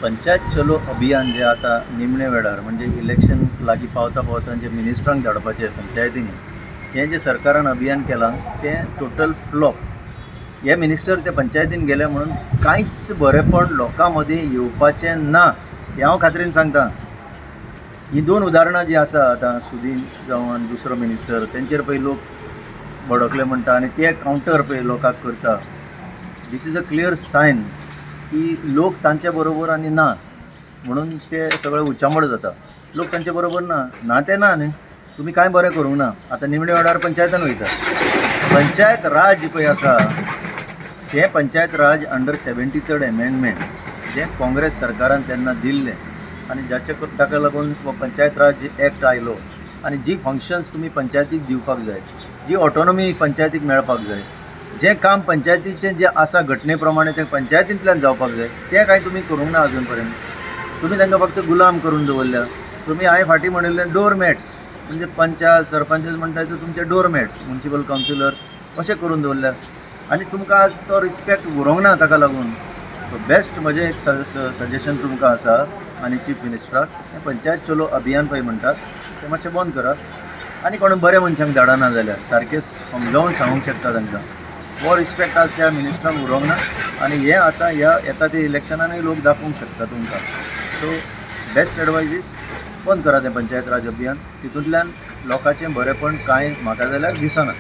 पंचायत चलो अभियान जे आतां निमणे वेळार म्हणजे इलेक्शन लागीं पावता पावता जे मिनिस्टरांक धाडपाचें पंचायतींनी, हें जें सरकारान अभियान केलां तें टोटल फ्लॉप. हे मिनिस्टर ते पंचायतीन गेले म्हणून कांयच बरेंपण लोकां मदीं येवपाचें ना हें हांव खात्रीन सांगता. हीं दोन उदाहरणां जीं आसा आतां सुदीन जावं आनी दुसरो मिनिस्टर तेंचेर पळय लोक भडकले म्हणटा आनी ते कावंटर पळय लोकांक करता. This is a clear sign की लोक तांचे बरोबर आनी ना म्हणून ते सगळे उचांबळ जाता. लोक तांचे बरोबर ना, ना ते ना न्ही, तुमी कांय बरें करूंक ना. आतां निमणे वेळार पंचायतान वयता. पंचायत राज पळय आसा तें पंचायत राज अंडर 73rd amendment जें काँग्रेस सरकारान तेन्ना दिल्लें आनी जाचे ताका लागून पंचायत राज एक्ट आयलो आनी जी फंक्शन्स तुमी पंचायतीक दिवपाक जाय, जी ऑटोनॉमी पंचायतीक मेळपाक जाय, जें काम पंचायतीचें जें आसा घटने प्रमाणे तें पंचायतींतल्यान जावपाक जाय, तें कांय तुमी करूंक ना अजून पर्यंत. तुमी तांकां फक्त गुलाम करून दवरल्या. तुमी हांवें फाटीं म्हणिल्लें डोरमॅट्स म्हणजे पंचायत सरपंच म्हणटा ते तुमचे डोरमॅट्स, म्युनिसिपल कावन्सिलर्स अशें करून दवरल्या आनी तुमकां आज तो रिस्पेक्ट उरोंक ना ताका लागून. सो बेस्ट म्हजें एक सजेशन तुमकां आसा आनी चीफ मिनिस्टराक, हें पंचायत चलो अभियान पळय म्हणटात तें मातशें बंद करात आनी कोण बऱ्या मनशांक धाडना जाल्यार सारकें समजावन सांगूंक शकता तांकां. हो रिस्पेक्ट आज त्या मिनिस्टरांक उरोंक ना आनी हें आतां ह्या येता ते इलेक्शनानूय लोक दाखोवंक शकता तुमकां. सो बेस्ट एडवायज is बंद करा तें पंचायत राज अभियान. तितूंतल्यान लोकांचें बरेंपण कांय म्हाका जाल्यार दिसना.